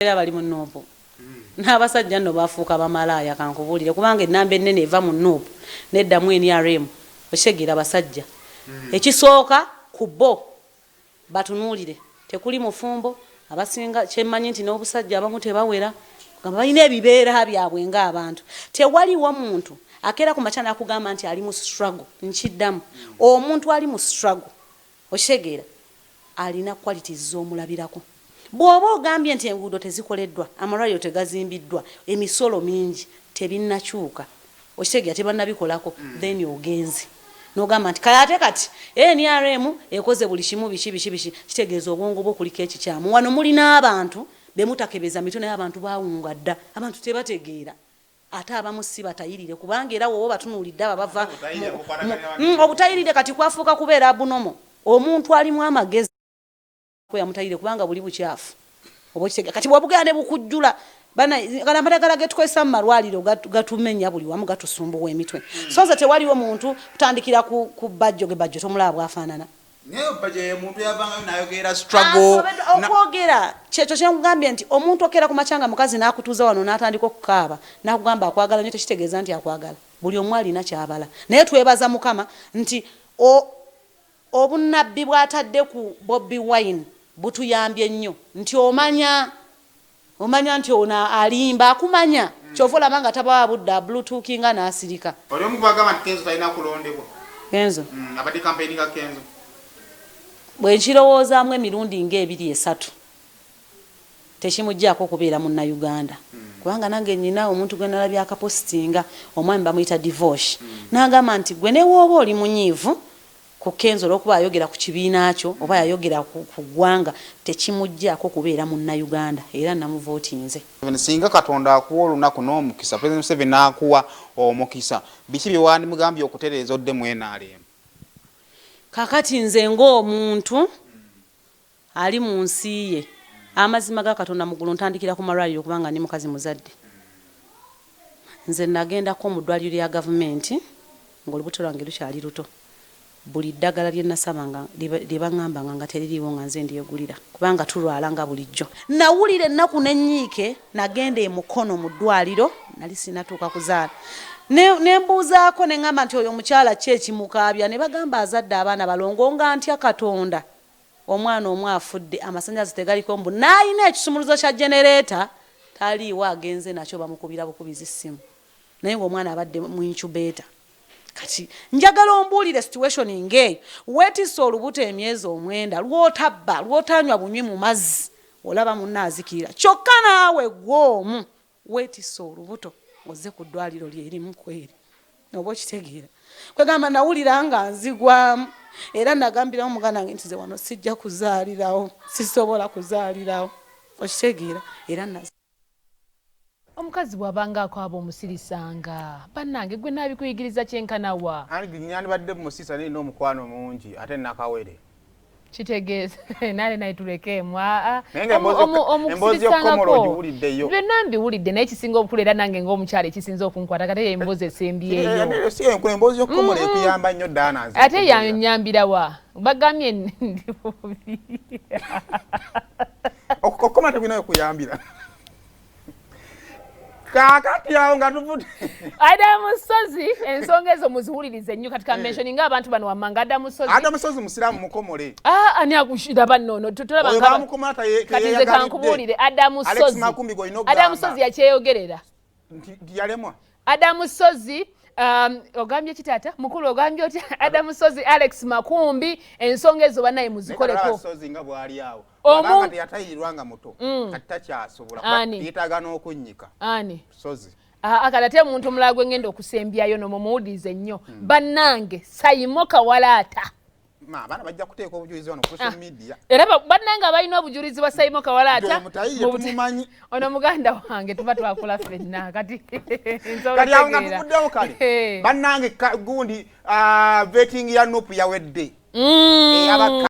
Era bali mu NUP n'abasajja nno bafuuka bamalaaya. Kankubuulire, kubanga enamba ennene eva mu NUP neddamu NRM. Okitegeera? Basajja, ekisooka ku bo batunuulire, tekuli mufumbo abasinga. Kyemmanyi nti n'obusajja abamu tebawera, gamba balina ebibeera byabwe ng'abantu. Tewaliwo muntu akeera ku makya n'akugamba nti ali mu struggle. Nkiddamu, omuntu ali mu struggle, okitegeera, alina qualities z'omulabirako. Bw'oba ogambye nti enguudo tezikoleddwa, amalwaliro tegazimbiddwa, emisolo mingi, tebinnakyuka, okitegeera, tebannabikolako, then ogenze n'ogamba nti kale ate kati NRM ekoze buli kimu, biki biki biki, kitegeeza obwongo bwo kuliko ekikyamu. Wano mulina abantu bemutakebeza mitwe, naye abantu bawunga dda, abantu tebategeera, ate abamu si batayirire, kubanga era woba batunuulidde abo bava obutayirire kati kwafuuka kubeera abnormal. Omuntu alimu amagezi yamutayirire, kubanga buli bukyafu oba okitegeera. Kati bwobugenda ne bukujjula gano amadagala getukozesa mu malwaliro gatumenya buli wamu, gatusumbuwa emitwe. So nze tewaliwo muntu kutandikira ku Bajjo. Ge Bajjo tomulaba bwafaanana. Naye Bajjo ye muntu yavangayo nayogera struggle. Okwogera kyekyo kyenkugambye nti omuntu okeera ku macyanga mukazi n'akutuuza wano n'atandika okukaaba n'akugamba akwagala nnyo, tekitegeeza nti akwagala. Buli omu alina kyabala, naye twebaza Mukama nti obunnabbi bw'atadde ku Bobi Wine butuyambye nnyo, nti omanya nti ono alimba, akumanya. Kyova olaba nga tabawa budde, ablutuukinga n'asirika. Oli omu kubagamba nti Kenzo talina kulondebwa. Kenzo? Abadde campaign ga Kenzo. Bwe nkirowoozaamu emirundi ng'ebiri esatu, tekimugjaako okubeera munnayuganda, kubanga nange nyina omuntu gwe nalabye akapositinga, omwami bamuyita Divosh, n'agamba nti gwe ne wooba oli munyiivu ku Kenzo olwokuba ayogera ku kibiina kyo oba yayogera ku ggwanga, tekimugjaako kubeera munnayuganda, era namuvootinze. Singa Katonda akuwa olunaku n'omukisa, President Museveni n'akuwa omukisa, biki bye wandimugambye okutereeza odde mu NRM? Kakati nze ng'omuntu ali mu nsi ye, amazima ga Katonda mu ggulu, ntandikira ku malwaliro, kubanga ndi mukazi muzadde. Nze nagendako mu ddwaliro lya gavumenti ng'olubuto lwange lukyali luto. Buli ddagala lye nasabanga, lye baŋŋambanga nga teririiwo, nga nze ndyegulira, kubanga tulwala nga bulijjo. Nawulira ennaku n'ennyiike. Nagenda e Mukono mu ddwaliro, nali sinatuuka kuzaala, ne mbuuzaako ne ŋŋamba nti oyo omukyala ki ekimukaabya? Ne bagamba azadde abaana balongo. Nga ntya Katonda, omwana omu afudde, amasannyalaze tegaliko, mbu n'alina ekisumuluzo kya genereeta taliiwo, agenze nakyo, bamukubira bukubizi ssimu, naye ng'omwana abadde mu incubator. Kati njagala ombuulire situation ng'eyo, weetisse olubuto emyezi 9, lw'otabba, lw'otanywa bunywi mu mazzi, olaba munno azikirira, kyokka naawe gw'omu weetisse olubuto, ozze ku ddwaliro lyerimu kweri, oba okitegeera? Kwegamba nawulira nga nzigwamu, era nagambirawo muganda wange nti ze wano sijja kuzaalirawo, sisobola kuzaalirawo, okitegeera? Era Omukazi bw'abanga akwaba omusirisanga, bannange, gwe naabikuyigiriza kyenkanawa? Nandibadde musisa, nina omukwano mungi ate nakawere. Kitegeeza nale naye tulekeemu. Naye nga emboozi y'okukomola ogiwuliddeyo? Byonna mbiwulidde, naye ekisinga obukulu, era nange ng'omukyala ekisinza okunkwata kate ye emboozi esembyeyo. Si emboozi y'okukomola ekuyamba nnyo ddaana nze. Ate yanyambirawa? Bagambye ndi bubi. Okukomola tekulina wekuyambira. Kaakati awo nga tuvudde Adamu Sozi, ensonga ezo muziwulirize nnyo. Kati kamentioninga abantu bano wammanga. Adamu Sozi. Adamu Sozi musiraamu mukomole. Ah, ani akushiraba nnono? Tolaba Oyo bamukomola. Kati nze kankubuulire, Adamu Alex Sozi Makumbi gw'olina Adamu okugamba. Sozi yakyeyogerera. Nti yalemwa. Adamu Sozi, ogambye kitaata mukulu, ogambye otya? Adamu Sozi, Alex Makumbi, ensonga ezo bannaye muzikoleko. Sozi nga bw'ali awo, abanga teyatayirirwa nga muto, kati takyasobola. Ani? Yeetaaga n'okunnyika. Ani? Sozi. Ah, kati ate omuntu omulala gwe ngenda okusembyayo nomwo muwulirize nnyo, bannange, Saimo Kawalaata. Ma, abaana bajja kuteeka obujulizi wano ku social media. Era bannange abalina obujulizi bwa Saimo Kawalaata, Mutayiye tumumanyi. Ono muganda wange, tuba twakula ffenna, kati nsobola Kati awo nga okutegeera. tuvuddewo kale, bannange, gundi vetting ya NUP yawedde. Eyabaka